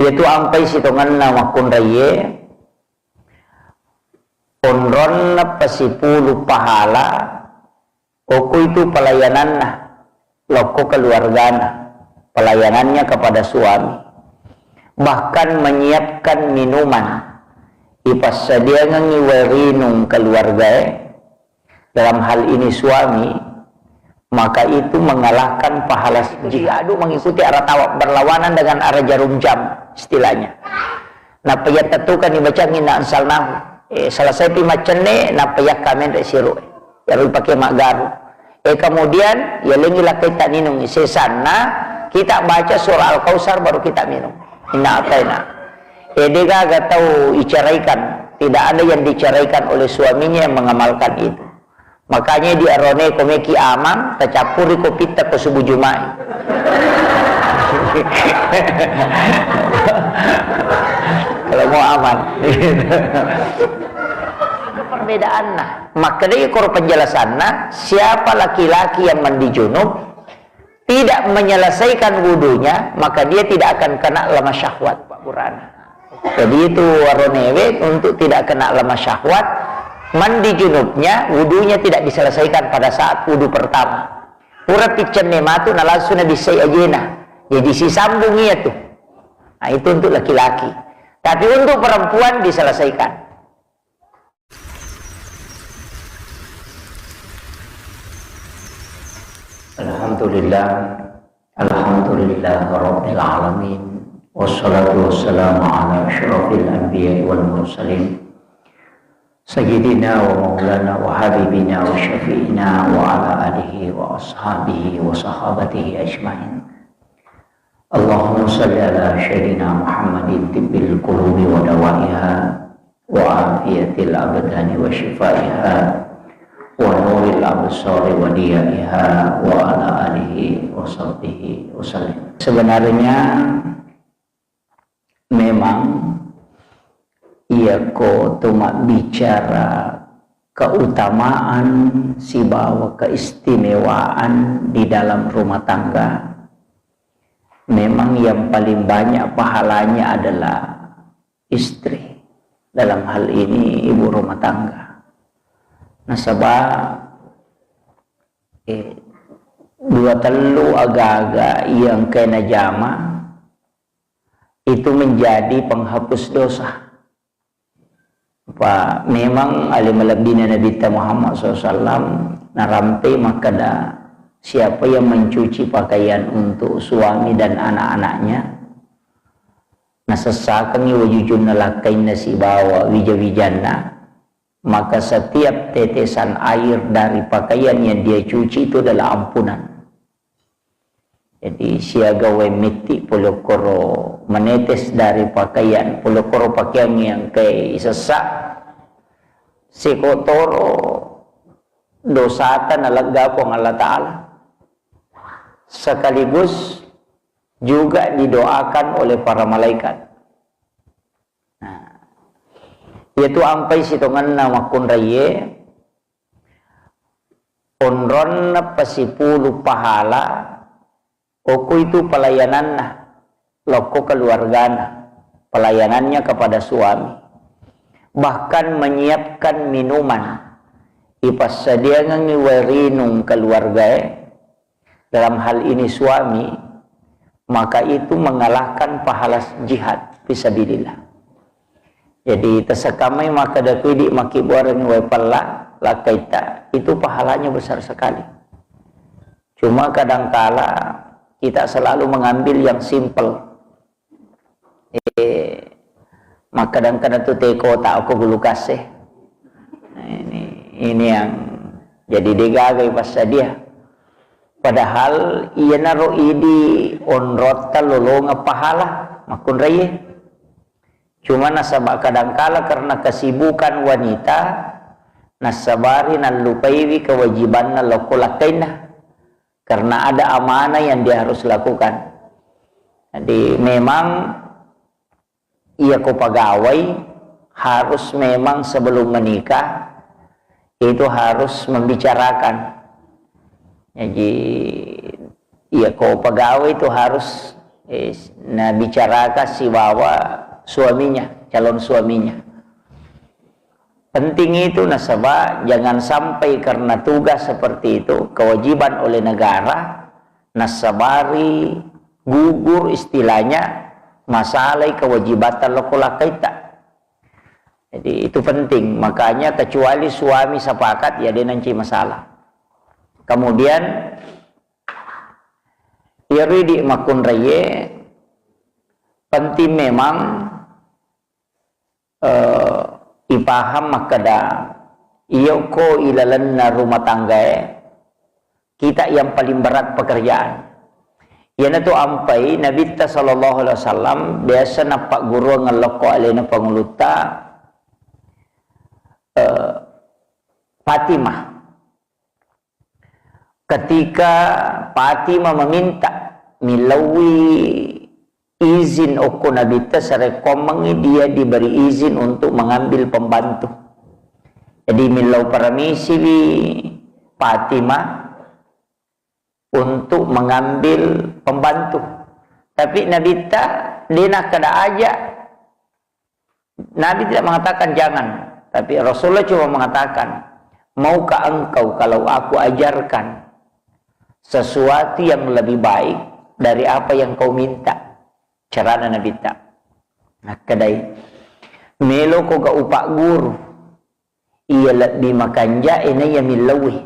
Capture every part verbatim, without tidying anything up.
Itu ampai sitongenna makkunraiye, onronna pasipulu pahala, okko itu pelayananna lokko keluargana, pelayanannya kepada suami, bahkan menyiapkan minuman, ipassadiangengngi wae rinung keluargae, dalam hal ini suami, maka itu mengalahkan pahala jihad. Mengikuti arah tawaf berlawanan dengan arah jarum jam, istilahnya. Nappa iya tettukan dibacangi na ansalnahu. Eh, selesai pi maccenne, nappa iya kamen rek siru. Yaru dipakai maggaru. Eh, kemudian, ya lengi lakkai tak ninung. Sesanna, kita baca surah Al-Kausar baru kita minum. Inna ataina. Eh, degaga tau iceraikan. Tidak ada yang diceraikan oleh suaminya yang mengamalkan itu. Makanya di arone ko meki amang, tacappuri ko pitta ko subuh Juma'i. Kalau mau aman. Perbedaanna. Makkedai koro penjelasanna, siapa laki-laki yang mandi junub, tidak menyelesaikan wudunya, maka dia tidak akan kena lemah syahwat. Pak Burana. Jadi itu waronewe untuk tidak kena lemah syahwat, mandi junubnya, wudunya tidak diselesaikan pada saat wudu pertama. Pura piccenne matu na langsung na bissai ajena. Jadi sisambung iya tuh. Nah, itu untuk laki-laki. Tapi untuk perempuan diselesaikan. Alhamdulillah. Alhamdulillah Rabbil Alamin. Wassalatu wassalamu ala asyrafil anbiya wal mursalin. Sayyidina wa maulana wa habibina wa syafi'ina wa ala alihi wa ashabihi wa sahabatihi ajma'in. Allahumma salli ala sayyidina Muhammadin tibbil qulubi wa dawaiha wa afiyatil abdani wa shifaiha wa nuril absari wa diyaiha wa ala alihi wa sahbihi wa sallim. Sebenarnya memang iyako tu mabbicara keutamaan sibawa keistimewaan di dalam rumah tangga, memang yang paling banyak pahalanya adalah istri. Dalam hal ini ibu rumah tangga. Nasaba, eh, dua tellu agaga yang kena jama itu menjadi penghapus dosa. Apa memang ale malebbina Nabitta Muhammad sallallahu alaihi wasallam narampe makkeda, siapa yang mencuci pakaian untuk suami dan anak-anaknya, nasessakengngi wajujunna lakkainna sibawa wija-wijanna, maka setiap tetesan air dari pakaian yang dia cuci itu adalah ampunan. Jadi, siaga wae metti pole koro menetes dari pakaian, pole koro pakaian yang ke isessa, seko toro dosata nalegga Puang Allah Ta'ala. Sekaligus juga didoakan oleh para malaikat. Nah, iyatu ampai sitongenna makkunraiye, onronna pasipulu pahala, okko itu pelayananna lokko keluargana, pelayanannya kepada suami. Bahkan menyiapkan minuman, ipassadiangengngi wae rinung keluargae, dalam hal ini suami, maka itu mengalahkan pahala jihad fisabilillah. Jadi, tasekkamai makkeda ku idi makkibbuarengngi wae pella, lakkaitta, itu pahalanya besar sekali. Cuma kadangkala kita selalu mengambil yang simple. Eh, makkadang-kadang tu teko tak aku gulu kasih. Nah, ini, ini yang jadi degaga passadia. Padahal iyanaro idi onrotta lolongeng pahala makkunraiye. Cuma nasaba kadangkala karena kesibukan wanita, nassabari nallupaiwi kewajibanna lokko lakkainna. Karena ada amanah yang dia harus lakukan. Jadi memang iya ko pegawai harus memang sebelum menikah itu harus membicarakan. Jadi iya ko pegawai itu harus Eh, nabicarakan sibawa suaminya, calon suaminya. Penting itu nasaba jangan sampai karena tugas seperti itu, kewajiban oleh negara, nasabari gugur istilahnya, masalai kewajiban lokolakkaitta. Jadi itu penting, makanya kecuali suami sepakat, ya de' nanci masalah. Kemudian, iyaro idi makkunraiye, penting memang, eh, ipaham makkeda, iyako ilalenna rumah tanggae, kita yang paling berat pekerjaan. Iyanatu ampai Nabitta sallallahu alaihi wasallam biasa nappagguruang lokko alena pangulutta, eh, Fatimah. Ketika Fatimah meminta, milauwi izin okko Nabitta, sarekkoammengngi dia diberi izin untuk mengambil pembantu. Jadi millau permisiwi Fatimah untuk mengambil pembantu. Tapi Nabitta de' nakkeda aja. Nabi tidak mengatakan jangan, tapi Rasulullah cuma mengatakan, "Maukah engkau kalau aku ajarkan sesuatu yang lebih baik dari apa yang kau minta?" Carana Nabitta. Makkedai, "Meloko ga upagguru iya lebbi makanja e naiya millauwi."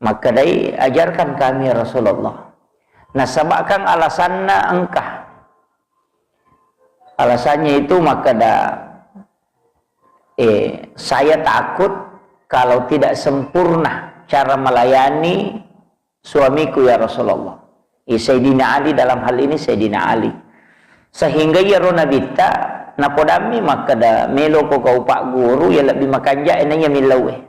Makkedai, "Ajarkan kami, ya Rasulullah." Nasabakang alasanna engka. Alasannya itu makkeda, eh, "Saya takut kalau tidak sempurna cara melayani suamiku, ya Rasulullah." Eh, Sayyidina Ali dalam hal ini, Sayyidina Ali. Sehingga iyaro Nabitta napodammi makkeda, "Meloko ga upagguru iya lebbi makanja e naiya millauwi."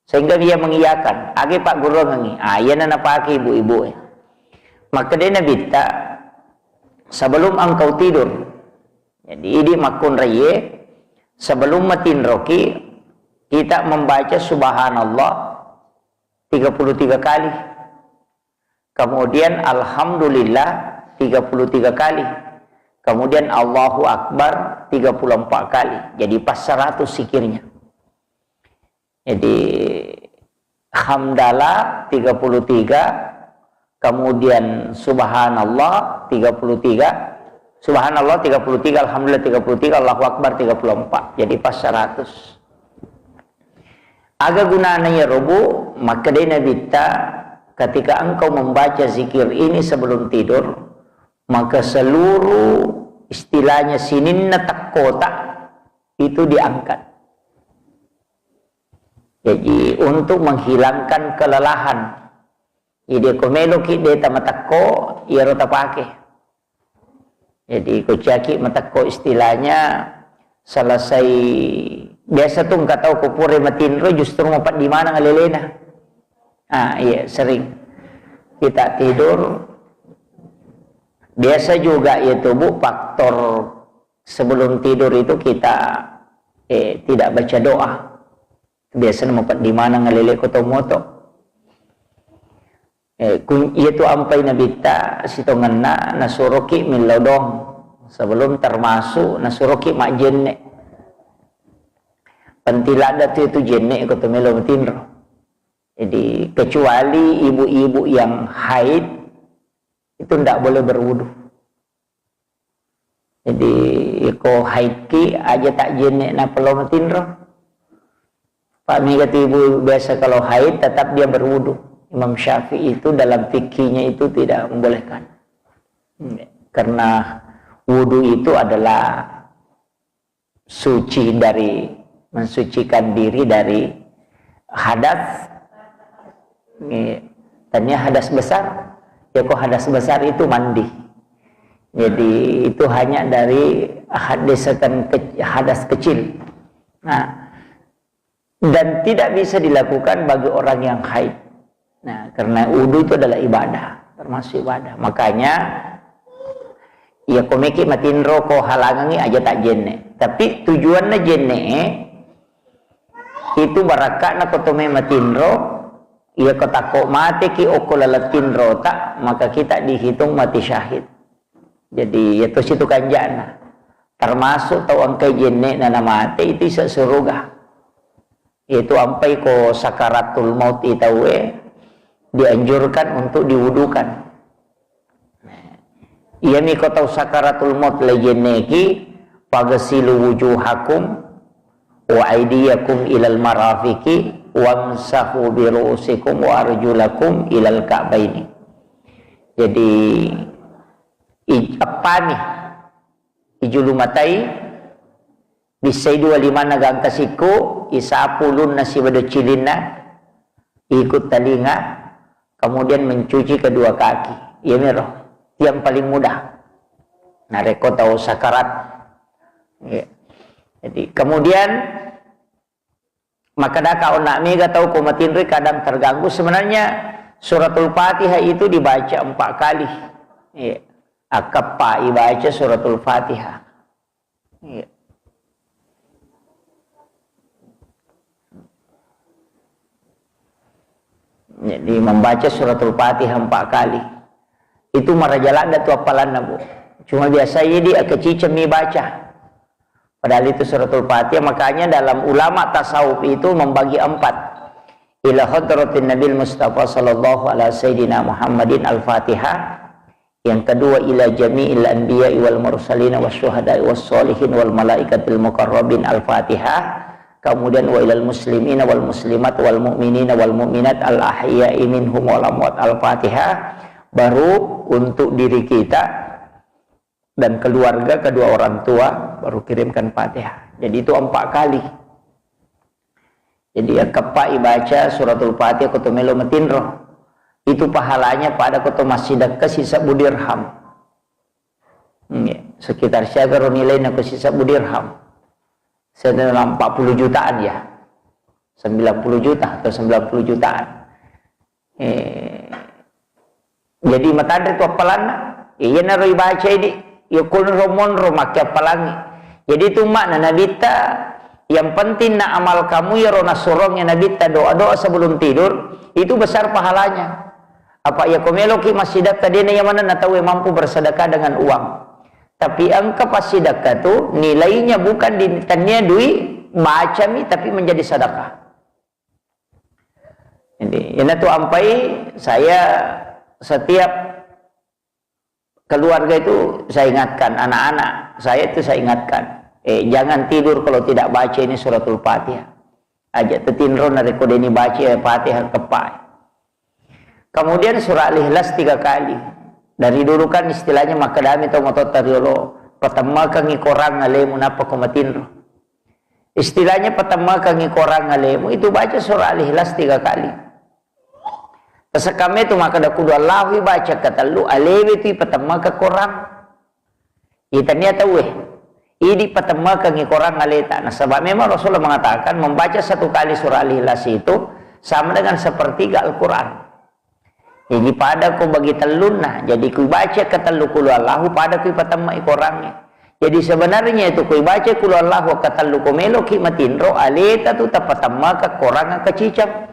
Sehingga dia mengiyakan, age pagguruangengngi. Ah, iyana napake ibu-ibu e. Makkedai Nabitta, "Sebelum engkau tidur." Jadi, idi makkunraiye, sebelum matinroki, kita membaca subhanallah tiga puluh tiga kali. Kemudian alhamdulillah tiga puluh tiga kali. Kemudian Allahu Akbar tiga puluh empat kali. Jadi pas seratus zikirnya. Jadi, hamdalah tiga puluh tiga, kemudian subhanallah tiga puluh tiga, subhanallah tiga puluh tiga, alhamdulillah tiga puluh tiga, Allahu Akbar tiga puluh empat. Jadi pas seratus. Aga gunana iyaro, Bu? Makkedai Nabitta, "Ketika engkau membaca zikir ini sebelum tidur, maka seluruh istilahnya sininna tekkota itu diangkat." Jadi, untuk menghilangkan kelelahan. Jadi, ko meloki de' tamatekko, iyaro tapake. Jadi, ko ciaki matekko istilahnya selesai, biasa tu engka tau ko pura matinro justru mapeddi maneng alelena. Ah, iya, sering. Kita tidur, biasa juga ya tubuh faktor sebelum tidur itu kita, eh, tidak baca doa. Biasana mapeddi maneng alele ko to moto. Eh, kun-, iyatu ampai Nabitta sitongenna nasuroki millau doang. Sebelum termasuk nasuroki majjenne. Penting ladda tu itu jenne ko to melo matinro. Jadi kecuali ibu-ibu yang haid itu ndak boleh berwudu. Jadi, ko haidki aja tak jenne nappa lao matinro. Pak, mega tu ibu biasa kalau haid tetap dia berwudu. Imam Syafi'i itu dalam fikihnya itu tidak membolehkan. Karena wudu itu adalah suci dari, mensucikan diri dari hadas. Iya. Tanya hadas besar, ya kok hadas besar itu mandi. Jadi itu hanya dari hadas ke-, hadas kecil. Nah, dan tidak bisa dilakukan bagi orang yang haid. Nah, karena wudu itu adalah ibadah, termasuk ibadah. Makanya, ya komeki matinro ko halangangi aja tak jenne. Tapi tujuannya jenne itu barakakna ko tome matinro, Iya ko takko mateki okko laleng tinrota, maka kita dihitung mati syahid. Jadi, iya tosi tu kanjana. Termasuk tau engkai jenne'na namate itu isa suruga. Itu ampai ko sakaratul maut i tauwe dianjurkan untuk diwudukan. Iyami ko tau sakaratul maut lejenneki, "Fagsilu wujuhakum wa aidiyakum ilal marafiqi wamsahu bi ru'usikum wa arjulakum ilal ka'baini." Jadi, i-, eppami, ijulu matai, bissai dua limanna gangka sikku, isapu ulunna sibawa cilinna, ikut talinga, kemudian mencuci kedua kaki. Iyamiro, yang paling mudah. Narekko tau sakarat. Iya. Jadi, kemudian makkadaka onna mega tau ko matinroi kadang terganggu. Sebenarnya suratul Fatihah itu dibaca empat kali. Iya. Akkeppa ibaca suratul Fatihah. Iya. Jadi membaca suratul Fatihah empat kali. Itu maraja ladda tu appalanna, Bu. Cuma biasa idi akaciceng mi baca. Padahal itu suratul Fatihah, makanya dalam ulama tasawuf itu membagi empat. Ila hadratin Nabil Mustafa sallallahu ala sayyidina Muhammadin al-Fatihah. Yang kedua, ila jami'il anbiya'i wal mursalin wasyuhada'i wassalihin wal malaikatil muqarrabin al-Fatihah. Kemudian wa ilal muslimina wal muslimat wal mu'minina wal mu'minat al ahya'i minhum wal amwat al-Fatihah. Baru untuk diri kita dan keluarga, kedua orang tua, baru kirimkan Fatihah. Jadi itu empat kali. Jadi, akkeppa ibaca suratul Fatihah ko to melo matinro. Itu pahalanya pada ko to massidekka sisebbu dirham. Nggih, sekitar siaga ro nilaina ko sisebbu dirham. Sekitar empat puluh jutaan ya. Sembilan puluh juta atau sembilan puluh jutaan. Eh, jadi matanre tu appalanna. Iyanaro ibaca idi, iya kunro monro makke appalangi. Jadi itu makna Nabitta, yang penting na amal kamu yaro nasurong ya Nabitta doa-doa sebelum tidur, itu besar pahalanya. Apa iya ko meloki massidekka, dena iya manenna tauwe mampu bersedekah dengan uang. Tapi engka passidekka tu nilainya bukan di tania dui bacami, tapi menjadi sedekah. Jadi, iyanatu ampai saya setiap keluarga itu saya ingatkan, anak-anak saya itu saya ingatkan, eh, jangan tidur kalau tidak baca ini suratul Fatihah. Aja tetinro narekko deni baca Fatihah keppai. Kemudian surah Al-Ikhlas tiga kali. Dari dulu kan istilahnya makkedami tau matotta riolo, patemmakengi korang alemu nappa ko matinro. Istilahnya patemmakengi korang alemu, itu baca surah Al-Ikhlas tiga kali. Tasekkamme tu makkeda kudu Allahu baca katellu, alewe tu ipatemmaka korang. Itania tauwe, idi patemmakengi korang aleta. Nasaba memang Rasulullah mengatakan membaca satu kali surah Al-Ikhlas itu sama dengan sepertiga Al-Quran. Jadi pada ko bagi tellunna, jadi ku baca katellu kulu Allahu pada ku ipatemmai korangnge. Jadi sebenarnya itu ku baca kulu Allahu katellu ko meloki matinro, aleta tu tapatemmaka korang kacicang.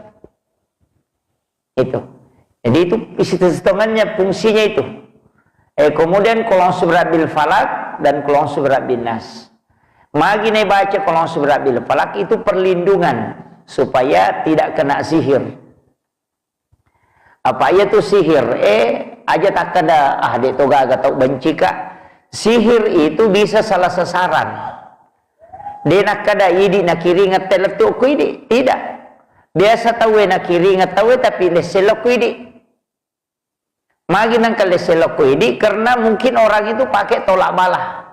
Itu. Jadi itu isi sitongannya fungsinya itu. Eh, kemudian qul a'udzu birabbil falaq dan qul a'udzu birabbin nas. Magi ne baca qul a'udzu birabbil falaq itu perlindungan supaya tidak kena sihir. Apa iya tu sihir? Eh, aja takkeda, ah, de to gaga tau benci ka. Sihir itu bisa salah sasaran. De nakkeda idi nakiringeng te lettu ku idi. Tidak. Biasa tauwe nakiringeng tauwe tapi lesse lokku idi. Magi nengka lesse lokku idi? Karena mungkin orang itu pakai tolak bala.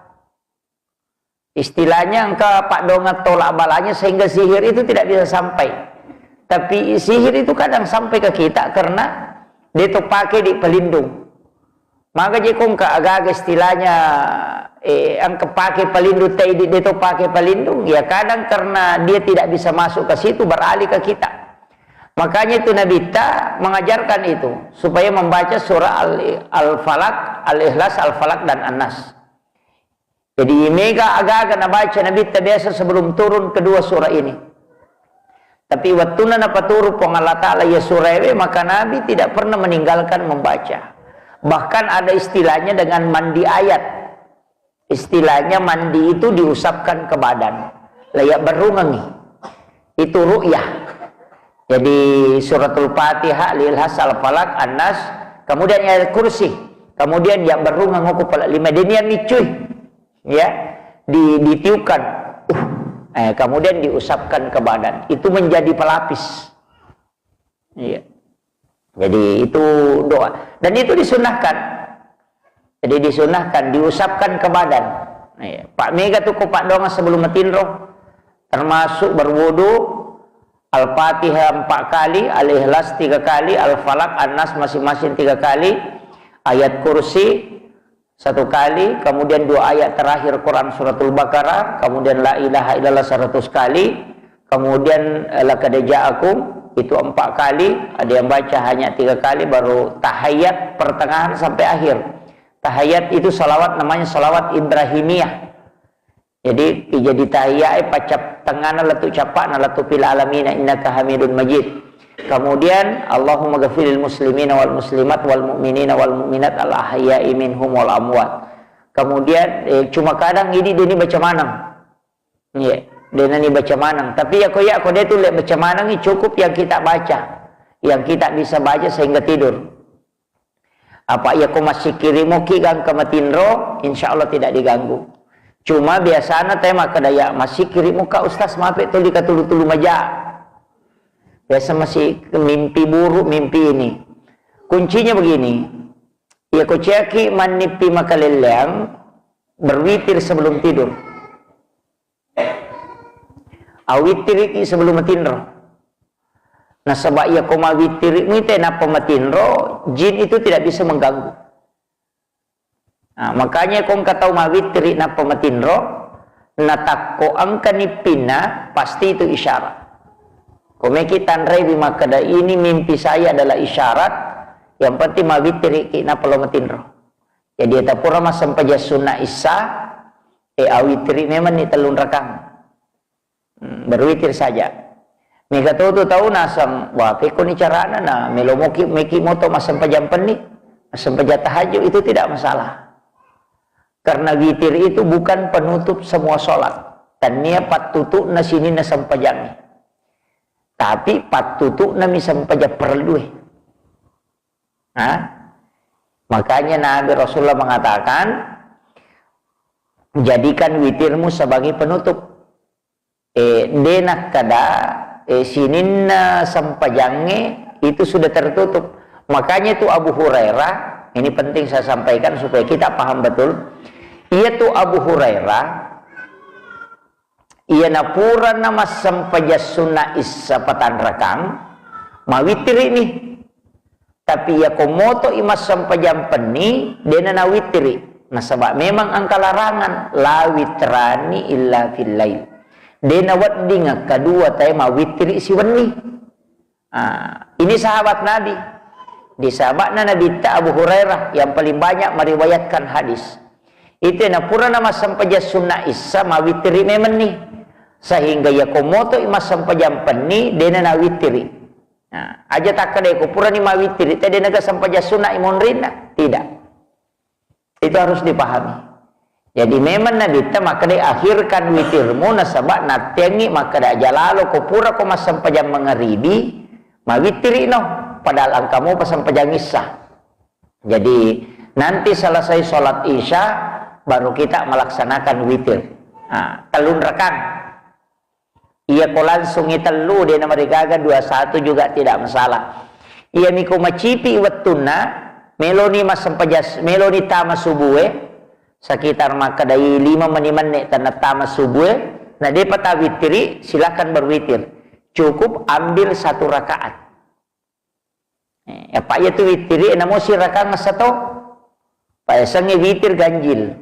Istilahnya engka paddongeng tolak balanya sehingga sihir itu tidak bisa sampai. Tapi sihir itu kadang sampai ke kita karena de to pake di pelindung. Maka je ko engka aga-aga istilahnya, eh, engka pake pelindung, te idi de to pake pelindung, ya kadang karena dia tidak bisa masuk ke situ, beralih ke kita. Makanya itu Nabi ta mengajarkan itu supaya membaca surah Al- Al-Falaq, Al-Ikhlas, Al-Falaq dan An-Nas. Jadi mega aga-aga nabaca Nabitta biasa sebelum turun kedua surah ini. Tapi wettunna napaturu Puang Allah Ta'ala iya suraewe, maka Nabi tidak pernah meninggalkan membaca. Bahkan ada istilahnya dengan mandi ayat. Istilahnya mandi itu diusapkan ke badan. Laya berungangi. Itu ru'yah. Jadi suratul Fatihah, Al-Ikhlas, Al-Falaq, An-Nas, kemudian Ayat Kursi. Kemudian ya berungang aku pala lima, dia niat micui. Ya, di, ditiupkan. Uh, eh, kemudian diusapkan ke badan. Itu menjadi pelapis. Iya. Jadi itu doa. Dan itu disunahkan. Jadi disunahkan, diusapkan ke badan. Iya. Pak mega tu ko pak doang sebelum matinro. Termasuk berwudu, Al-Fatihah empat kali, Al-Ikhlas tiga kali, Al-Falaq, An-Nas masing-masing tiga kali, Ayat Kursi satu kali, kemudian dua ayat terakhir Quran Suratul Baqarah, kemudian La ilaha illallah seratus kali, kemudian, eh, Laqad Ja'akum itu empat kali, ada yang baca hanya tiga kali, baru tahiyat pertengahan sampai akhir. Tahiyat itu salawat, namanya salawat Ibrahimiyah. Jadi, jadi tahiyat, eh, pacap tengahna lettu capakna, lettu fil alamina innaka hamidun majid. Kemudian, Allahumma ghafiril muslimina wal muslimat wal mu'minina wal mu'minat al ahya'i minhum wal amwat. Kemudian, eh, cuma kadang ini dia ini baca maneng. Iya, dia ini baca maneng. Tapi ya ko ya ko dia tu lek baca maneng ini cukup yang kita baca. Yang kita bisa baca sehingga tidur. Apa iya ko massikirimu ki gangka matinro, insya Allah tidak diganggu. Cuma biasana te makkeda ya massikirimu ka ustaz mape tuli ka tulu-tulu maja. Biasa masih mimpi buruk, mimpi ini. Kuncinya begini. Iya ko ciaki mannipi makalelleang, berwitir sebelum tidur. Awittiriki sebelum matinro. Nasaba iya ko mawittiri muite nappa matinro, jin itu tidak bisa mengganggu. Nah, makanya ko engka tau mawittiri nappa matinro, natakko engka nippinna, pasti itu isyarat. Ko meki tanrewi makkeda ini mimpi saya adalah isyarat, yang penting mawittiriki nappa lo matinro. Jadi eta pura massempajang sunna issa, eh, awitiri memang ni tellung rakang. Hmm, berwitir saja. Mega to tu tau naseng, wah, pekko ni carana na melo moki, meki moto massempajang penni, massempajang tahajud, itu tidak masalah. Karena witir itu bukan penutup semua sholat. Tania pattutu'na sininna sempajangnge. Tapi pattutu'na mi sempajang perlu e. Nah, makanya Nabi Rasulullah mengatakan, jadikan witirmu sebagai penutup. Eh, de nakkeda, eh, sininna sempajangnge itu sudah tertutup. Makanya itu Abu Hurairah, ini penting saya sampaikan supaya kita paham betul. Iya tu Abu Hurairah, iyana purana massempajang sunna issa patanrakang, mawittiri ni. Tapi iya ko moto i massempajang penni, dena nawittiri. Nasaba memang engka larangan, la witrani illa fil lail. Dena wedding kedua tae mawittiri siwenni. Ah, ini sahabat Nabi. Di sahabatna Nabitta Abu Hurairah yang paling banyak meriwayatkan hadis. Itu na purana massempajang sunna issa mawittiri memenni. Sehingga iya ko moto i massempajang penni, dena nawittiri. Nah, aja takkeda ko purani mawittiri, te denaga sempajang sunna i monrinna. Tidak. Itu harus dipahami. Jadi memang Nabitta makkeda akhirkan witirmu nasaba natteangngi makkeda aja lalo ko pura ko massempajang mangaribi, mawittiri no. Padahal engka mopa sempajang issa. Jadi nanti selesai sholat isya baru kita melaksanakan witir. Nah, tellung rakang. Iya ko langsungi tellu, de namarigaga dua satu juga tidak masalah. Iya miko macipi wettunna, meloni massempajas, meloni tama subue, sekitar makkedai lima meni menne tanna tama subue, na depa tawittiri, silakan berwitir. Cukup ambil satu rakaat. Eh, apa iya tu wittiri, namo sirakang sato. Payasengnge witir ganjil.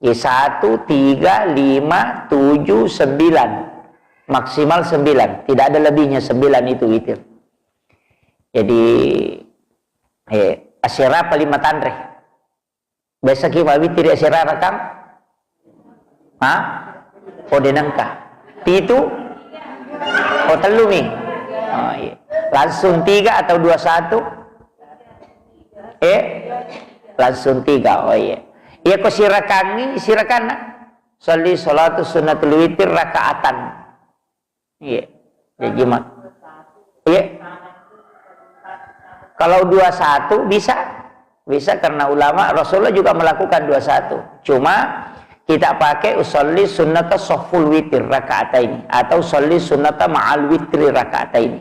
Eh, satu, tiga, lima, tujuh, sembilan. Maksimal sembilan. Tidak ada lebihnya, sembilan itu witir. Jadi, eh, asera paling matanre. Biasa ki mawittiri asera rakang? Ha? Oh, de nengka. Pitu? Oh, tellu mi. Oh, iya. Langsung tiga atau dua satu? Eh? Langsung tiga. Oh, iya. Iya, ko sirakangi, sirakanna. Sholli sholatu sunnatul witir rakaatan. Iya. Jadi, ma-, iya. Kalau dua satu bisa. Bisa karena ulama, Rasulullah juga melakukan dua satu. Cuma kita pakai usolli sunnata sofful witir rakaataini atau usolli sunnata ma'al witri rakaataini.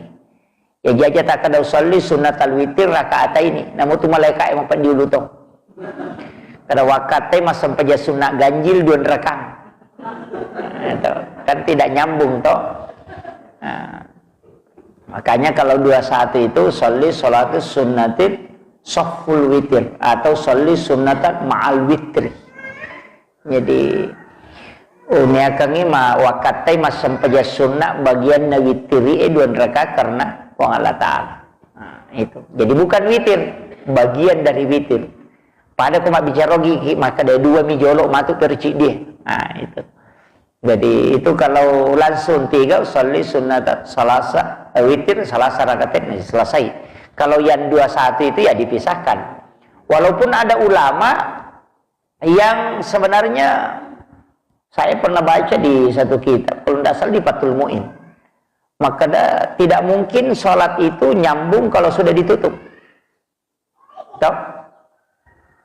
Ya, jaja tak kada usolli sunnatal witir rakaataini. Namu tu malaika yang empat diulu to. Kada wakatai massempajang sunna ganjil dua rakang. Itu kan tidak nyambung to. Nah, makanya kalau dua satu itu usolli sholatu sunnatil sofful witir atau usolli sunnatan ma'al witri. Jadi, uniakangi ma wakattai massempajang sunna bagianna witiri e dua rakaat karena Puang Allah Ta'ala. Nah, itu. Jadi bukan witir, bagian dari witir. Pada ko mabbicara ogi ki, maka ada dua mi jolo matu percik dia. Nah, itu. Jadi itu kalau langsung tiga usalli sunnat salasa, eh, witir salasa rakaat, nah, selesai. Kalau yang dua satu itu ya dipisahkan. Walaupun ada ulama yang sebenarnya saya pernah baca di satu kitab, kalau tidak salah di Fathul Muin. Maka da-, tidak mungkin sholat itu nyambung kalau sudah ditutup. Toh?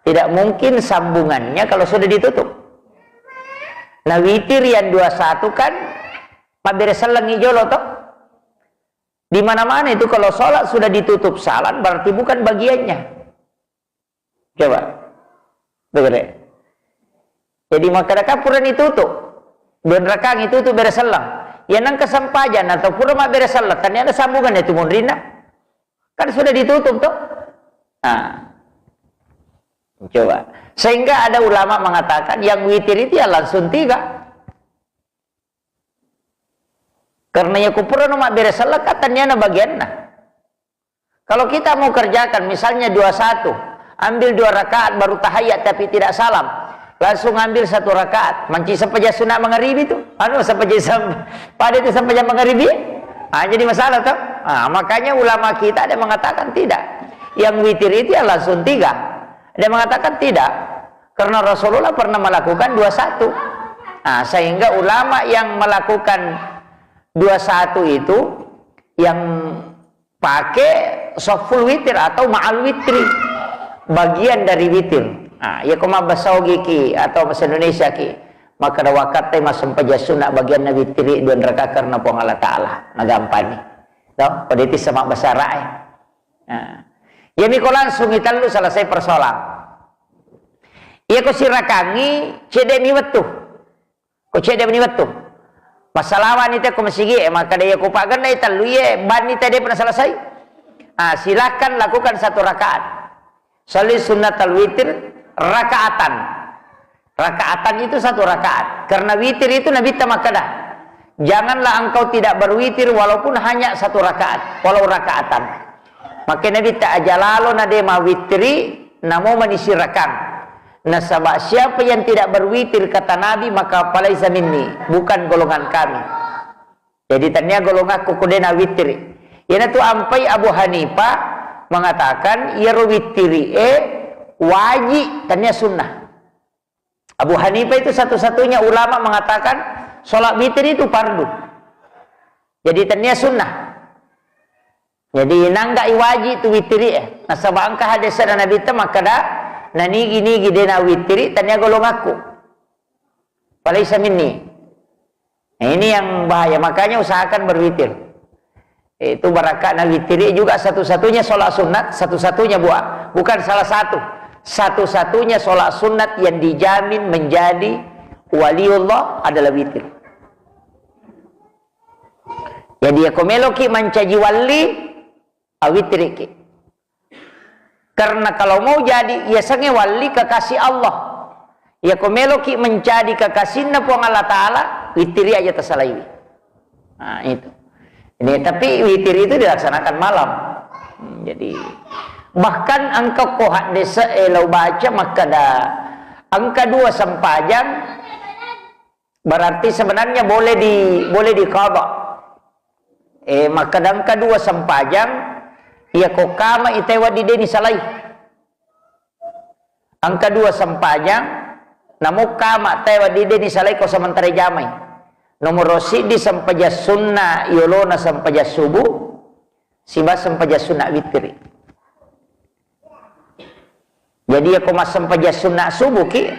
Tidak mungkin sambungannya kalau sudah ditutup. Nah, witir yang dua satu kan mabbere sellengi jolo toh. Di mana-mana itu kalau sholat sudah ditutup salat berarti bukan bagiannya. Coba. Dengar ya. Jadi makkeda kapurani tutup. Dua rakaang itu tu bere selleng. Ya nang kesempatan atau pura mabbere selleng, tania ada sambungan itu munrinna. Kan sudah ditutup tuh. Nah. Coba. Sehingga ada ulama mengatakan yang witir itu ya langsung tiga. Karena ya kupurano mabbere selleng, kan taniana bagianna. Kalau kita mau kerjakan misalnya dua satu, ambil dua rakaat baru tahiyat tapi tidak salam, langsung ambil satu rakaat, manci sempajang sunat mangaribi tu, anu sempajang sam-, pada itu sempajang mangaribi, ah, jadi masalah tuh. Ah, makanya ulama kita ada mengatakan tidak, yang witir itu yang langsung tiga, ada mengatakan tidak, karena Rasulullah pernah melakukan dua satu. Ah, sehingga ulama yang melakukan dua satu itu yang pakai sofful witir atau ma'al witri, bagian dari witir. Nah, ya ko mabbasa ogi ki atau bahasa Indonesia ki, maka ada wakattai massempajang sunat bagianna witiri dua rakaat karena Puang Allah Ta'ala. Nah, gampang nih. Toh, pada itu sama bahasa Arab, eh. Nah. Ya miko langsung itellu selesai persoalan. Iya ko sirakangi cedde mi wettu. Ko cedde meni wettu. Massalawani te ko masigi e, makkeda iya ko paggenna i tellu iye, banni te depa naselesai. Ah, silakan lakukan satu rakaat. Salli sunnatal witir rakaatan. Rakaatan itu satu rakaat. Karena witir itu Nabitta makkeda, "Janganlah engkau tidak berwitir walaupun hanya satu rakaat, walau rakaatan." Maka Nabitta aja lalo na de mawitiri, namo manisi rakang. Nasaba siapa yang tidak berwitir, kata Nabi, maka falaisa minni, bukan golongan kami. Jadi tania golonganku ko de nawitiri. Iyanatu ampai Abu Hanifah mengatakan iyaro witiri e waji, tania sunnah. Abu Hanifah itu satu-satunya ulama mengatakan sholat witir itu fardu. Jadi tania sunnah. Jadi nangga iwaji tu witiri e. Nasaba engka hadisna Nabitta makkeda, nanigi-nigi de nawitiri tania golonganku. Falaisa minni. Nah, ini yang bahaya. Makanya usahakan berwitir. Itu barakatna witiri juga satu-satunya sholat sunat, satu-satunya buat. Bukan salah satu. Satu-satunya sholat sunat yang dijamin menjadi waliullah adalah witir. Jadi, ya, ko meloki mancaji wali, awitiriki. Karena kalau mau jadi, ya, sange wali kekasih Allah. Ya, ko meloki mencari kekasihna Puang Allah Ta'ala, witiri aja tersalaiwi. Nah, itu. Ini, tapi witir itu dilaksanakan malam. Hmm, jadi, bahkan engka ko haddese, eh, lau baca makkeda, engka dua sempajang, berarti sebenarnya boleh di, boleh diqadha. Eh, makkeda engka dua sempajang, iya ko kama i tae wedding de' ni salai. Engka dua sempajang, namo kama tae wedding de' ni salai ko sementara jamai. Nomoro siddi sempajang sunna yolona sempajang subuh, siba sempajang sunna witiri. Jadi, iya ko massempajang sunna subuh ki,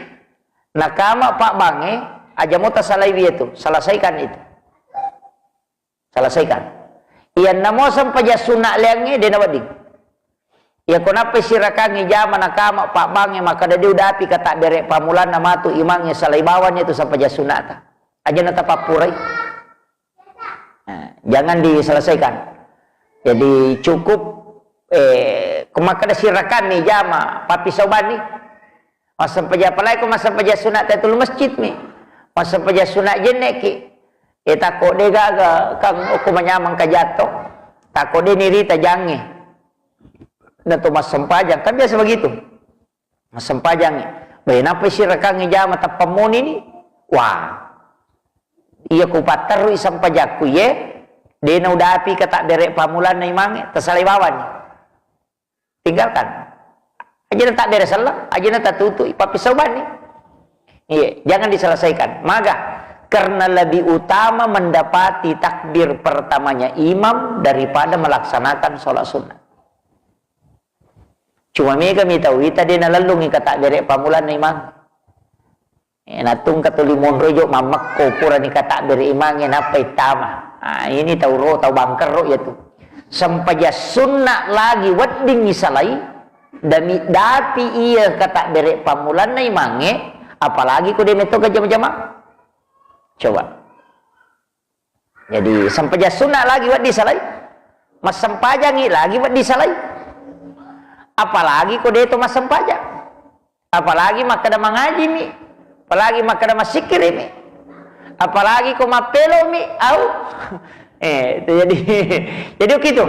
nakama pabbangnge, aja mo tasalaiwi itu, selesaikan itu. Selesaikan. Iyanna mo sempajang sunna leangnge, de' nawedding. Iya ko nappai sirakangngi jama nakama pabbangnge, makkeda de' udapi ka tabbere' pammulanna matu imangnge salai bawanni itu sempajang sunnata. Aja na tapappurai. Nah, jangan diselesaikan. Jadi cukup, eh, ko makkeda sirakanni jama, pappisau banni. Massempajang, apalagi ko massempajang sunat Tahiyatul Masjid mi. Massempajang sunat jenne' ki. Eh, takko de' gaga, kan okko manyameng ka jatto. Takko de' ni rita jangnge. Na to massempajang, kan biasa begitu. Massempajang. Bae, nappai sirakangngi jama tappa moni ni. Wah. Iya ku patterui sempajakku ye. De' na udapi ka tabbere' pammulanna imangnge, tasalai bawanni. Tinggalkan. Aja na tabbere' selleng, aja na tatutui, pappisau banni. Iya, jangan diselesaikan. Maga, karena lebih utama mendapati takbir pertamanya imam daripada melaksanakan sholat sunnah. Cuma mega mi tau ita de' nalellungngi ka tabbere' pammulanna imang. Eh, natungka tuli monro jo mammekko purani ka tabbere' imangnge nappai tama. Ah, ini tau ro, tau bangkerro iya tu. Sempajang sunna lagi wedding isalai, dami dapi iya ka tabbere' pammulanna imangnge, apalagi ko de' metto ka jama-jama. Coba. Jadi, sempajang sunna lagi wedding salai, massempajangngi lagi wedding salai. Apalagi ko de' to massempajang. Apalagi makkeda mangajimi, apalagi makkeda massikkirimi, apalagi ko mappelomi, au. Eh, itu jadi, jadi begitu.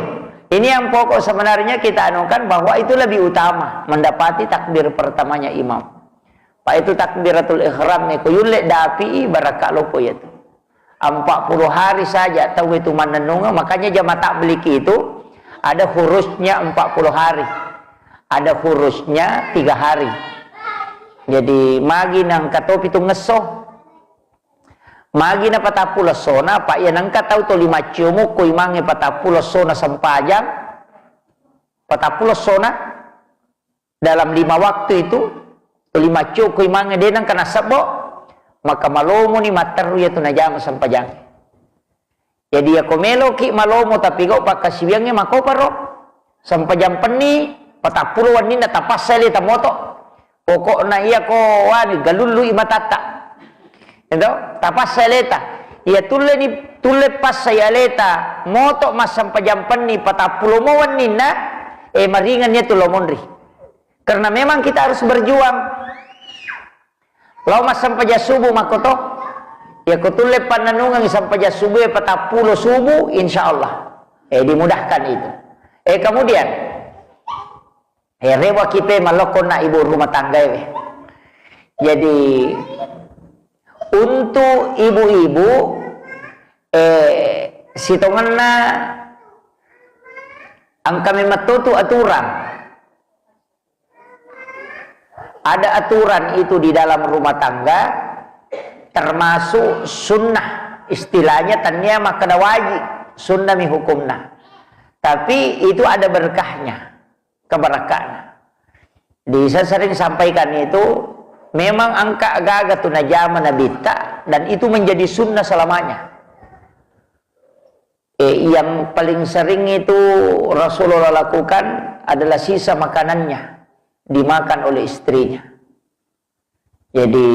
Ini yang pokok sebenarnya kita anukan bahwa itu lebih utama mendapati takbir pertamanya imam. Pak itu takbiratul ihram ko yulle dapi barakka' loppo iya tu. Empat puluh hari saja tau itu mannennungeng, makanya jamaah tabligh itu ada khususnya empat puluh hari. Ada khususnya tiga hari. Jadi, magi nangka topi tu ngesso. Magi na patappulo essona, apa iya nangka tau toli maccio mukko imangnge patappulo essona sempajang, patappulo essona, dalam lima waktu itu, toli maccio ko imangnge de' nangka nasebbo, maka malomoni matteru iya tu najama sempajang. Jadi, iya ko meloki malomo tapi gau pakkasiwiangnge makoparo. Sempajang penni, patappulo wenninna tapassa aleta moto. Pokokna iya ko wani galullu i matatta. Ento, tapassa aleta. Iya tulle ni, tulle passai aleta moto massempajang penni patappulo mo wenninna, eh, maringan iya tu lao monri. Karena memang kita harus berjuang. Lao massempajang subuh makkoto. Iya ko tulle pannennungeng sempajang subuh e patappulo subuh, insya Allah. Eh, dimudahkan itu. Eh, kemudian, eh, rewaki pe malokko na ibu rumah tangga e. Jadi, untuk ibu-ibu, eh, sitongenna engka memang totu aturan. Ada aturan itu di dalam rumah tangga, termasuk sunnah. Istilahnya tania makkeda wajib, sunnah mi hukumna. Tapi itu ada berkahnya, keberkahannya. Di, saya sering sampaikan itu, memang engka gaga tu najama nabitta, dan itu menjadi sunnah selamanya. Eh, yang paling sering itu Rasulullah lakukan adalah sisa makanannya dimakan oleh istrinya. Jadi,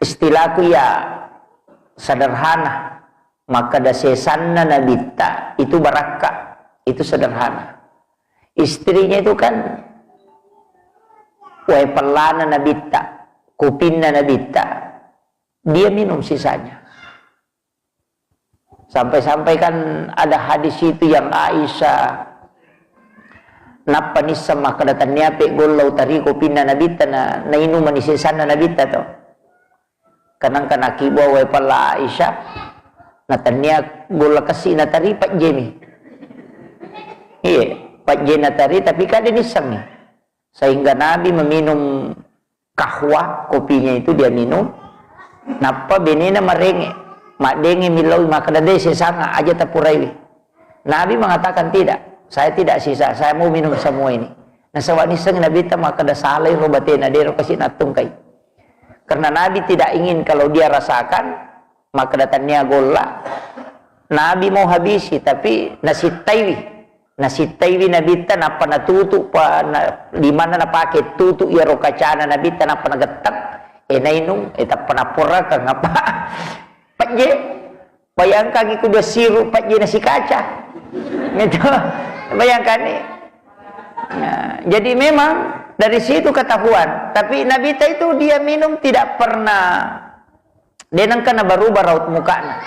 istilahku ya sederhana, maka sesanna nabitta itu barakka, itu sederhana. Istrinya itu kan wae pellana nabitta, kupinna nabitta, dia minum sisanya. Sampai-sampai kan ada hadis itu yang Aisyah, nappa nisseng makkeda tania pe gollau tari kopinna nabitta na, nainumani sesanna nabitta to. Kanang kana kibua wae pella Aisyah, Natennia golla kessi natari pajjemi. Iya, pajje natari tapi kada nissengngi. Sehingga Nabi meminum kahwa, kopinya itu dia minum. Nappa benena marenge, maddenge millau makkeda de sesanga aja tapuraiwi. Nabi mengatakan tidak, saya tidak sisa, saya mau minum semua ini. Nasaba nisseng Nabi ta makkeda salai ro batena, de ro kasi nattungkai. Karena Nabi tidak ingin kalau dia rasakan, makkeda tennia golla, Nabi mau habisi, tapi nasittaiwi. Nasittaiwi Nabitta, nappa natutu pa, na, limanna napake tutu iyaro kacana Nabitta, nappa nagetteng, e nainung, e tappa naporakeng apa? Pajje, bayangkan iku dua siru pajje nasi kaca. Gitu. Bayangkan nih. Nah, jadi memang dari situ ketahuan. Tapi Nabitta itu dia minum tidak pernah, de nengka nabarubah raut mukana.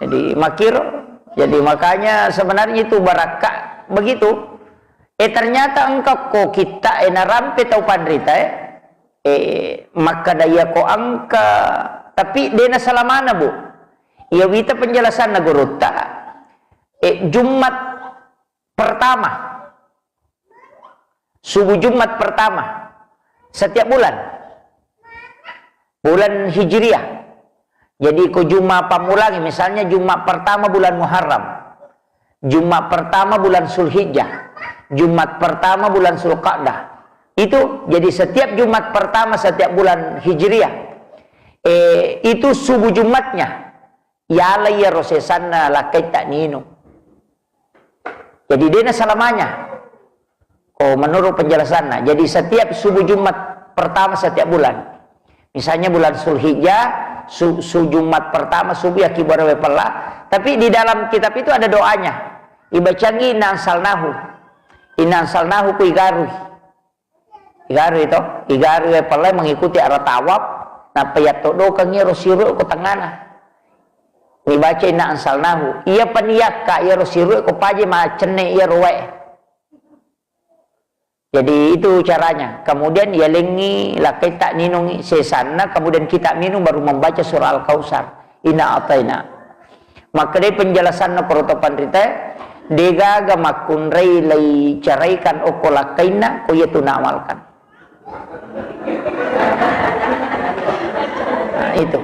Jadi makiro. Jadi makanya sebenarnya itu barakka begitu. Eh, ternyata engka ko kita, eh, narampe tau panrita, eh. Eh, makkeda iya ko engka, tapi de nasalamana, Bu. Iya wita penjelasanna gurutta. Eh, Jumat pertama. Subuh Jumat pertama setiap bulan. Bulan Hijriah. Jadi ko Jumat pammulangi, misalnya Jumat pertama bulan Muharram, Jumat pertama bulan Zulhijjah, Jumat pertama bulan Zulqa'dah. Itu jadi setiap Jumat pertama setiap bulan Hijriah. Eh, itu subuh Jumatnya. Yala iyaro sesanna lakkaitta ninung. Jadi dena selamanya. Ko menurut penjelasanna. Jadi setiap subuh Jumat pertama setiap bulan. Misalnya bulan Zulhijjah, su, su Jumat pertama subuh ya kibara wepella. Tapi di dalam kitab itu ada doanya. Ibacangi inna anzalnahu. Inna anzalnahu ku igarui. Igarui to, igarui pellai mengikuti arah tawaf, nappa yattodokengngi ro siru ko tengana. Nibaca inna anzalnahu. Iya paniyakka iyaro siru ko paje macenne iyaro wae. Jadi itu caranya. Kemudian yalengngi lakkaitta ninungi sesanna, kemudian kita minum baru membaca surah Al-Kautsar. Inna ataina. Makkedai penjelasanna koro to panrita, degaga makkunrai laicaraikan okko lakkainna, ko iya tu naamalkan. Nah, itu.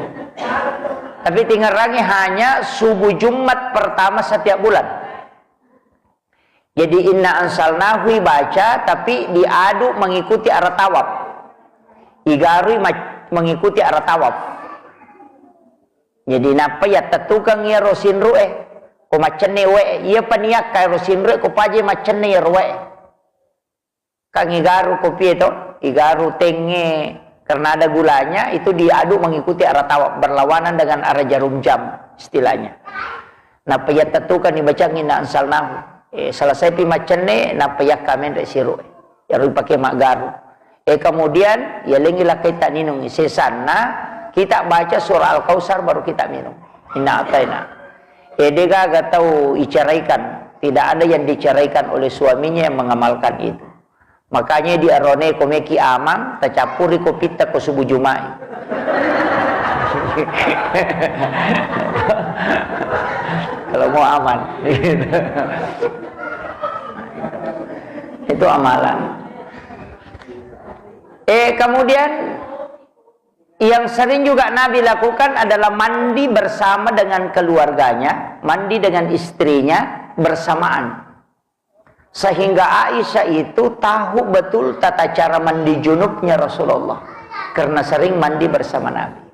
Tapi tingerangi hanya subuh Jumat pertama setiap bulan. Jadi inna anzalnahu ibaca, tapi diadu mengikuti arah tawaf. Igarui ma-, mengikuti arah tawaf. Jadi nappa yattettukeng iyaro sinru'e, ko maccenne wae, iya paniyakka iyaro sinru'e, ko paje maccenne iyaro wae. Kan igaru kopi to, igaru tenge, karena ada gulanya, itu diadu mengikuti arah tawaf, berlawanan dengan arah jarum jam istilahnya. Nappa yattettukeng ibacangi inna anzalnahu. Eh, selesai pi maccenne, nappa yakka menre siru. Iyaro ipake maggaru. Eh, kemudian, yalengngi lakkaitta ninungi. Sesanna, kita baca surah Al-Kautsar baru kita minum. Inna ataina. Eh, degaga tau iceraikan. Tidak ada yang diceraikan oleh suaminya yang mengamalkan itu. Makanya di arone ko meki amang, tacappuri ko pitta ko subuh Jumat. Kalau mau aman. Itu amalan. Eh, kemudian yang sering juga Nabi lakukan adalah mandi bersama dengan keluarganya, mandi dengan istrinya bersamaan. Sehingga Aisyah itu tahu betul tata cara mandi junubnya Rasulullah. Karena sering mandi bersama Nabi.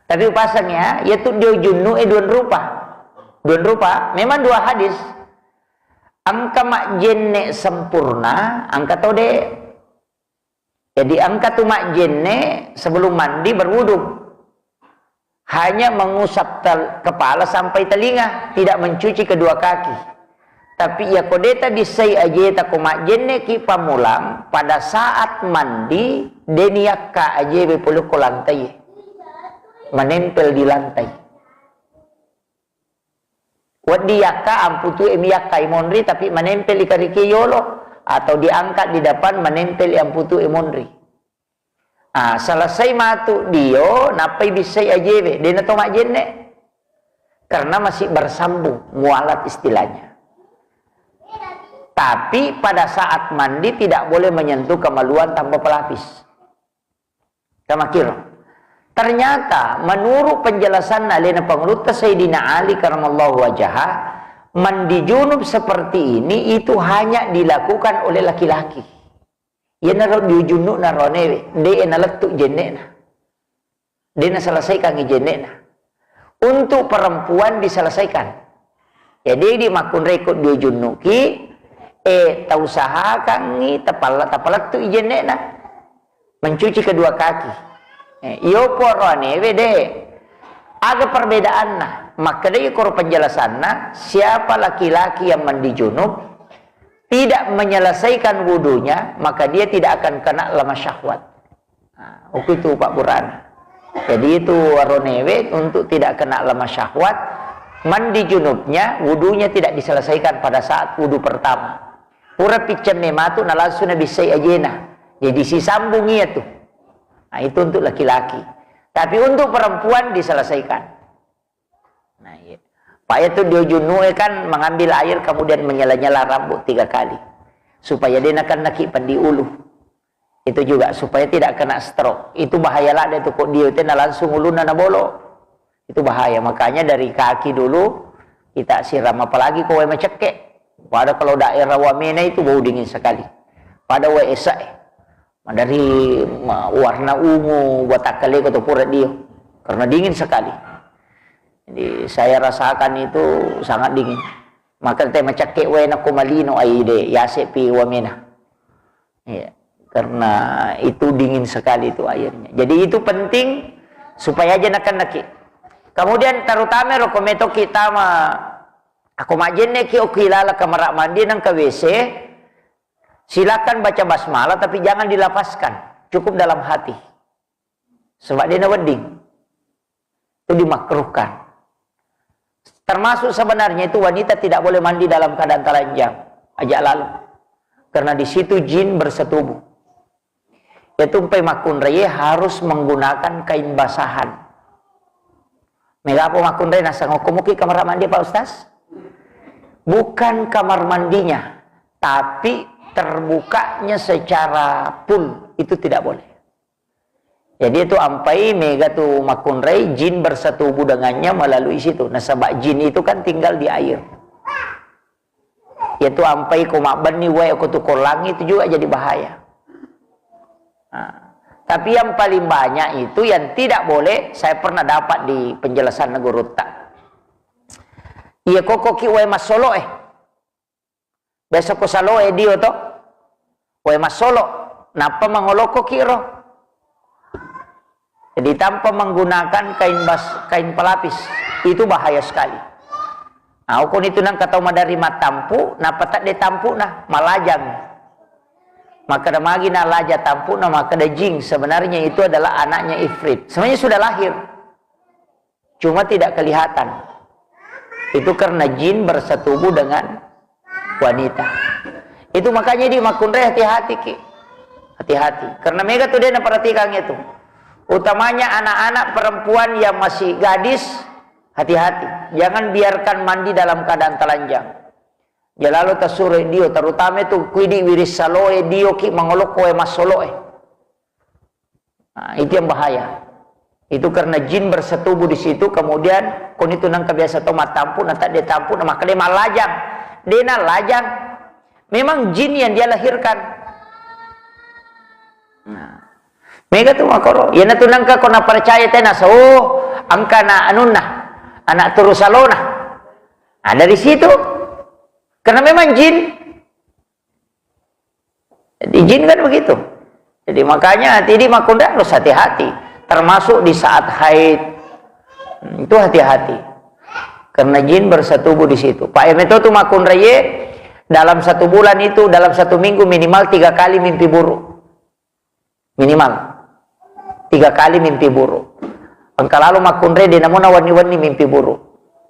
Tapi upaseng ya, yaitu dia junub eh dua rupa. Dua rupa, memang dua hadis. Engka majjenne sempurna, engka tau de. Jadi engka tu majjenne sebelum mandi berwudu. Hanya mengusap tel-, kepala sampai telinga, tidak mencuci kedua kaki. Tapi iya ko deta dissai ajeta ko majjenne ki pamulang, pada saat mandi, deni yakka ajebe pole ko lantai. Menempel di lantai. Wedding yakka amputue mi yakka imonri, tapi menempel i kariki yolo, atau diangkat di depan menempel i amputue monri. Ah, selesai matu dio, nappai bissai ajewe, dena to majenne. Karena masih bersambung, mualat istilahnya. Tapi pada saat mandi tidak boleh menyentuh kemaluan tanpa pelapis. Kamakiro. Ternyata menurut penjelasan alena Pangulutta Sayyidina Ali karamallahu wajaha, mandi junub seperti ini itu hanya dilakukan oleh laki-laki. Iyanaro diujunnu naronewe, de nalettu jennena. De naselesaikan jennena. Untuk perempuan diselesaikan. Jadi di makkunrai ko diujunnuki, eh, tausahakangi tapala-, tapalettu jennena. Mencuci kedua kaki. Eh, iyo poroanewe de. Aga perbedaanna. Makkedai koro penjelasanna, siapa laki-laki yang mandi junub, tidak menyelesaikan wudunya, maka dia tidak akan kena lemah syahwat. Nah, uku itu Pak Burhan. Jadi itu aronewe untuk tidak kena lemah syahwat, mandi junubnya, wudunya tidak diselesaikan pada saat wudu pertama. Pura piccemme matu na langsung nabissai ajena. Jadi sisambung iya tu. Nah, itu untuk laki-laki. Tapi untuk perempuan diselesaikan. Nah, iya. Pak, itu diujunnu kan mengambil air kemudian menyela-nyela rambut tiga kali. Supaya de nakennaki pendi ulu. Itu juga supaya tidak kena stroke. Itu bahaya ladde tu ko dio tena langsung ulunna nabolo. Itu bahaya. Makanya dari kaki dulu kita siram, apalagi ko wae macekke. Pada kalau daerah wamena itu bau dingin sekali. Pada wae esa, eh. Dari ma-, warna ungu, buat takkale ko to pura dio. Karena dingin sekali. Jadi saya rasakan itu sangat dingin. Maka te macakke wae nako malino aide, yase pi wamena. Iya, karena itu dingin sekali itu airnya. Jadi itu penting supaya aja nakennaki. Kemudian terutama ro ko metoki tama, ako majenneki oki lala kamar mandi nang ke W C, silakan baca basmalah tapi jangan dilafazkan. Cukup dalam hati. Sebab dia wedding. Itu dimakruhkan. Termasuk sebenarnya itu wanita tidak boleh mandi dalam keadaan telanjang. Ajak lalu. Karena di situ jin bersetubuh. Itu empai makkunraie harus menggunakan kain basahan. Mega apa makkunrai nasang hukum muki kamar mandi, Pak Ustaz? Bukan kamar mandinya, tapi terbukanya secara full itu tidak boleh. Jadi itu ampai mega tu makkunrai, jin bersetubuh dengannya melalui situ. Nasaba jin itu kan tinggal di air. Yaitu ampai ko mabbenni wae ko tu ko langi itu juga jadi bahaya. Nah, tapi yang paling banyak itu yang tidak boleh, saya pernah dapat di penjelasan gurutta. Iya koko ki wae massolo eh. Biasa ko saloe dio to, wae massolo, nappa mangolokko kiro. Jadi tanpa menggunakan kain bas-, kain pelapis, itu bahaya sekali. Nah, ukun itu nang katau madari matampu, nappa tadde tampu na, malajang. Maka ada magi na laja tampu na, maka ada jing. Sebenarnya itu adalah anaknya ifrit. Sebenarnya sudah lahir. Cuma tidak kelihatan. Itu karena jin bersetubuh dengan wanita. Itu makanya di makkunrai hati-hati ki. Hati-hati. Karena mega tu dia perhatikan itu. Utamanya anak-anak perempuan yang masih gadis, hati-hati. Jangan biarkan mandi dalam keadaan telanjang. Jalalo tasuro dio, terutama tu kuidi wiris saloe dio ki mangolokko e massoloe. Nah, itu yang bahaya. Itu karena jin bersetubuh di situ, kemudian kon itu nang kebiasa to matampu, na tadde tampu, na makkeda mallajang. Dena lajang. Memang jin yang dia lahirkan. Nah. Mega tu makoro. Yana tu nangka ko na percaya tena so, oh, angka na anunna, anak turu salona. Nah, dari situ. Karena memang jin. Jadi jin kan begitu. Jadi makanya hati di makkunrai harus hati-hati. Termasuk di saat haid. Hmm, itu hati-hati. Karena jin bersetubuh di situ. Pak Emeto tu makkunrai dalam satu bulan itu, dalam satu minggu minimal tiga kali mimpi buruk. Minimal. Tiga kali mimpi buruk. Engka lalo makkunrai de namuna wenni-wenni mimpi buruk.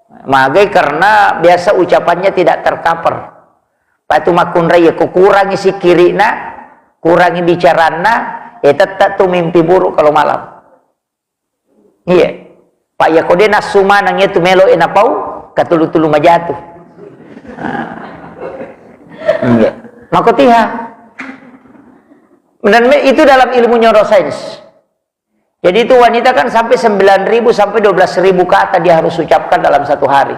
Magai karena biasa ucapannya tidak tercover. Patu makkunrai, ya, ku kurangi sikirina, kurangi bicaranna, Eh, tetap tu mimpi buruk kalau malam. Iya. Pak, ya ko de nassu maneng itu melo e napau, katulu-tulu majatu. Ah. Iya. Makotiha. Dan me-, itu dalam ilmu neuroscience. Jadi itu wanita kan sampai sembilan ribu sampai dua belas ribu kata dia harus ucapkan dalam satu hari.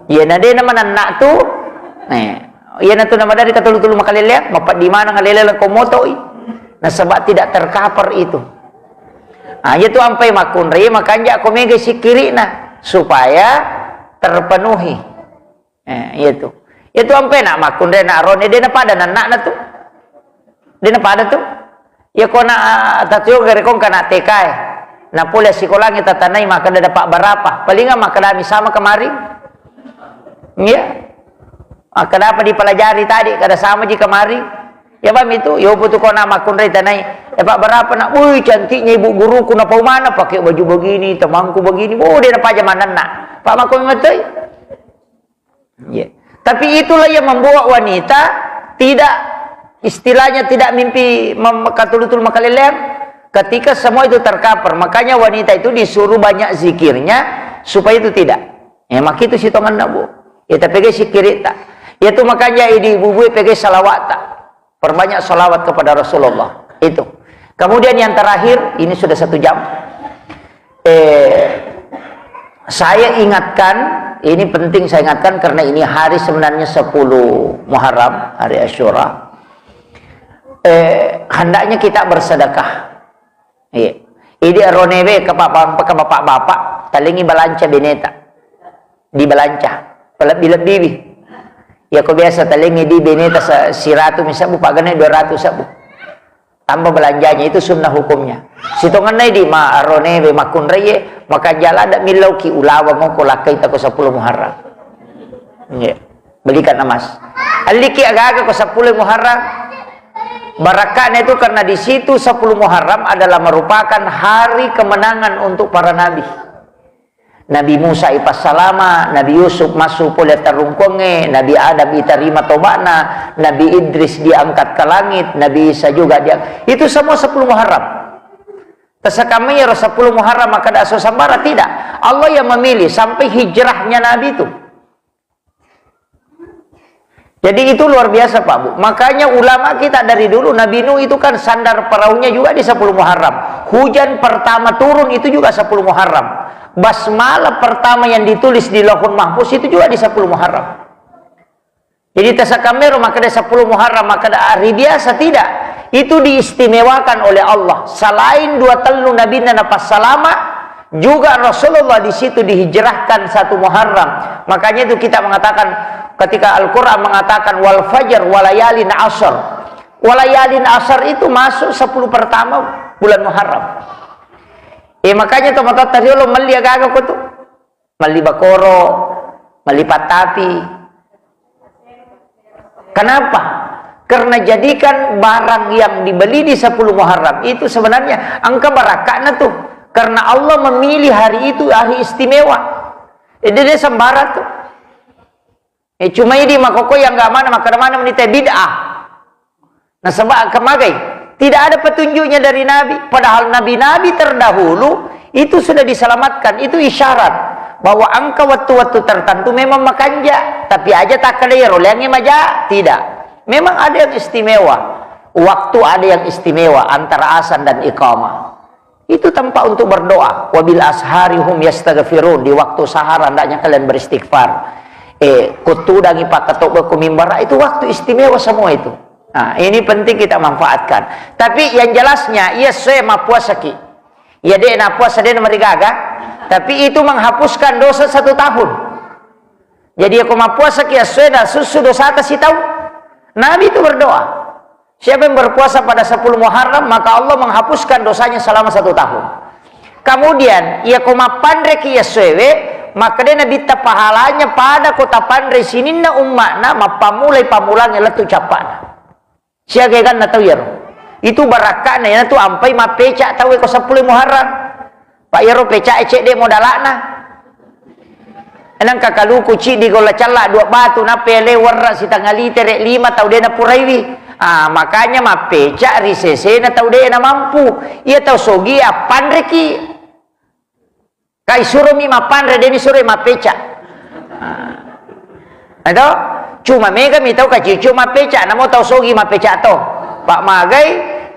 Iya, na de na manenna tu. Nah, iya na tu nama dari katulu-tulu makaleleang, mapeddi maneng ngalele ko motoi. Nasaba tidak tercover itu. Ah, iya tu ampai makkunrai, makanja ko mega sikkiri'na supaya terpenuhi. Eh, iya tu. Iya tu ampai nak makkunrai, nak rone, de na pada nenna na tu. De na pada tu. Iya ko na, ah, tatio gare kong kana T K e. Na pole sikolangi tatanai maka ada dapat berapa. Palingan maka dami sama kemarin. Iya. Maka dapat dipelajari tadi, kada sama ji kemarin. Ya bang itu, yo butuh kau nama kunrai tanai. Eh, Pak, berapa nak? Wih, cantiknya ibu guruku, napau mana? Pakai baju begini, temanku begini. Oh, dia napaja manenna. Pak, mako metoi. Iya. Tapi itulah yang membuat wanita tidak, istilahnya tidak mimpi mem-, katulutul makaleleang. Ketika semua itu tercover, makanya wanita itu disuruh banyak zikirnya supaya itu tidak. Ya, maka itu sitongan nabu. Ya, tapi guys, sikkiritta. Ya, itu makanya idi ibu-ibu pegai salawat tak. Perbanyak salawat kepada Rasulullah. Itu. Kemudian yang terakhir, ini sudah satu jam. Eh, saya ingatkan, ini penting saya ingatkan karena ini hari sebenarnya sepuluh Muharram, hari Asyura. Eh, hendaknya kita bersedekah. Iya. Idi aronewe ke bapak-bapak, talengi balanca beneta. Dibalanca. Palebbi-lebbiwi. Ya ko biasa talengi di beneta se-, siratu misabbu, pagana dua ratus sabbu. Tambah belanjanya, itu sunnah hukumnya. Sitongenna di ma aronewe makkunraie, maka jala ada millau ki ulawang ko lakkai tako sepuluh Muharram. Iya. Belikan emas. Alliki aga-aga ko sepuluh Muharram. Barakkatnya itu karena di situ sepuluh Muharram adalah merupakan hari kemenangan untuk para nabi. Nabi Musa ipassalama, Nabi Yusuf masuk pole tarungkuangnge, Nabi Adam itarima toba'na, Nabi Idris diangkat ke langit, Nabi Isa juga dia. Itu semua sepuluh Muharram. Tasakamai ro sepuluh Muharram maka ada aso sambara, tidak. Allah yang memilih sampai hijrahnya Nabi itu. Jadi itu luar biasa, Pak Bu. Makanya ulama kita dari dulu, Nabi Nuh itu kan sandar perahunya juga di sepuluh Muharram. Hujan pertama turun itu juga sepuluh Muharram. Basmalah pertama yang ditulis di Lauhul Mahfuz itu juga di sepuluh Muharram. Jadi tasakamero maka ada sepuluh Muharram, maka ada hari biasa, tidak. Itu diistimewakan oleh Allah. Selain dua tellu nabinna napassalama, juga Rasulullah di situ dihijrahkan satu Muharram. Makanya itu kita mengatakan, ketika Al-Quran mengatakan, "Wal fajr, walayalin asr." Walayalin asr itu masuk sepuluh pertama bulan Muharram. Eh, makanya to matotta riolo melli aga-aga ko tu. Melli bakoro, melli pattapi. Kenapa? Karena jadikan barang yang dibeli di sepuluh Muharram itu sebenarnya engka barakatna tuh. Karena Allah memilih hari itu hari istimewa. Eh, dia, dia sembarang tuh. Eh, cuma ini makoko yang nggak mana, maka mana menita bid'ah. Nasaba kemagai, tidak ada petunjuknya dari Nabi. Padahal nabi-nabi terdahulu itu sudah diselamatkan. Itu isyarat bahwa engka wettu-wettu tertentu memang makanja, tapi aja takkeda iyaro leangnge maja. Tidak. Memang ada yang istimewa. Waktu ada yang istimewa antara azan dan iqamah. Itu tempat untuk berdoa. "Wabil ashari hum yastaghfirun." Di waktu sahar hendaknya kalian beristighfar. Eh, kutudangi pakkatobba ku mimbara, itu waktu istimewa semua itu. Nah, ini penting kita manfaatkan. Tapi yang jelasnya, iya sesuai mappuasaki. Iya de' na puasa de' na marigaga. Tapi itu menghapuskan dosa satu tahun. Jadi, iya ko mappuasaki iya sesuai na sussu dosata sitaung. Nabi itu berdoa. Siapa yang berpuasa pada sepuluh Muharram, maka Allah menghapuskan dosanya selama satu tahun. Kemudian, iya ko mappanreki iya suewe, maka de' nabitta pahalanya pada ko tapanre sininna umma'na mappammulai pammulangnge lettu cappa'na. Siaga eganna tau iyaro. Itu barakka'na iyana tu ampai mappeca tau ko sepuluh Muharram. Pak iyaro peca e cedde modala'na. Nangka kaluku ciddi golla calla dua batu, nappa ele werra sitanga litere lima tau de' napuraiwi. Ah, makanya mappeca ri sesena tau de' na mampu. Iya tau sogi appanreki. Kai suromi mappanre, de' ni suroi mappeca. Ah. Eto? Cuma mega mi tau kaciuciu mappeca, namo tau sogi mappeca to. Pak magai,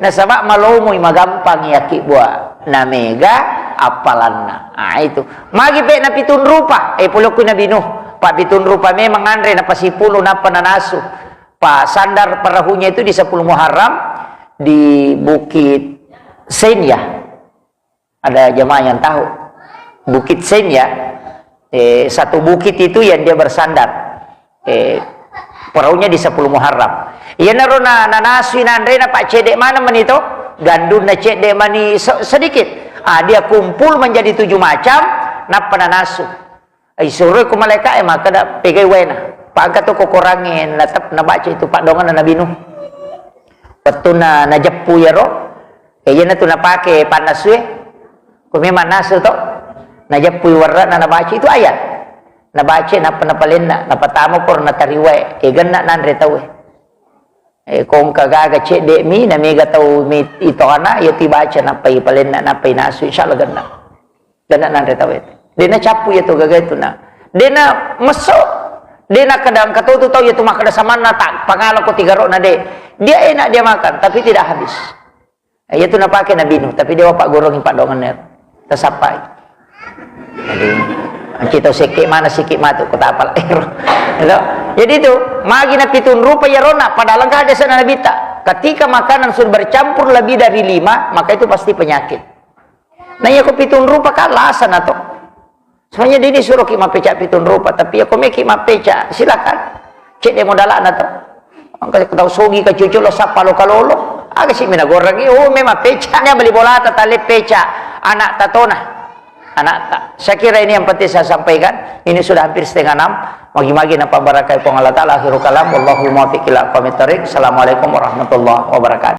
nasaba malomoi magampang yakkibua. Na mega appalanna. Ah, itu. Magi pe na pitung rupa, eh, pole ku Nabi Nuh. Pak pitung rupa memang anre na pasipulu nappa nanasu. Pak sandar perahunya itu di sepuluh Muharram di Bukit Senya. Ada jamaah yang tahu Bukit Senya? Eh, satu bukit itu yang dia bersandar. Eh, perahunya di sepuluh Muharram. Iyanaro na, nanasui nanrena, Pak, cedde' maneng mani to, gandunna cedde' mani se-, sedikit. Ah, dia kumpul menjadi tujuh macam, nappa nanasu. Isuroi ko malaika'e makkeda, "Pegai waena." Pangka to ko korangnge natep-, nabaca itu paddoangenna Nabi Nuh. Wettunna najeppu iyaro, eh, iyanatu napake pannasue. Ko memang nasu to, najeppui werre'na nabaca itu ayat. Nabaca nappa napalenna, napatama ko natariwae, eh, genna nanre tauwe. Eh, ko engka gaga cedde'mi, na mega tau mi itoana, iya tibaca nappa ipalenna, nappa inasu, insya Allah genna. Genna nanre tau itu. De' nacappu iya tu gaga itu na. De' na messo. De' na kada engka to tu tau iya tu makkeda samanna ta' pangala ko tigaro'na de'. Dia enak dia makan, tapi tidak habis. Iya tu napake Nabi Nuh, tapi dia wapaggorongi paddoangenna. Tasappai. Jadi, engka tau sekke' mana sikit matu ko tapal ero. Gitu. Jadi itu, magi na pitung rupa iyarona, padahal engka hadisna Nabitta. Ketika makanan sudah bercampur lebih dari lima, maka itu pasti penyakit. Nah, iya ko pitung rupa kan lasana to. Sebenarnya de' ni suroki mappeca pitung rupa, tapi iya ko meki mappeca, silakan. Cedde' modalana to. Engka tau sogi kacucu lo sappa lo kalolo. Aga si mina goreng, oh, memang peca. Ini beli bolata tale peca. Anak tatona. Anak ta. Saya kira ini yang penting saya sampaikan. Ini sudah hampir setengah enam. Magi-magi napabarakai Puang Allah Ta'ala. Akhirul kalam. Wallahul muwaffiq ila aqwamit thariq. Assalamualaikum warahmatullahi wabarakatuh.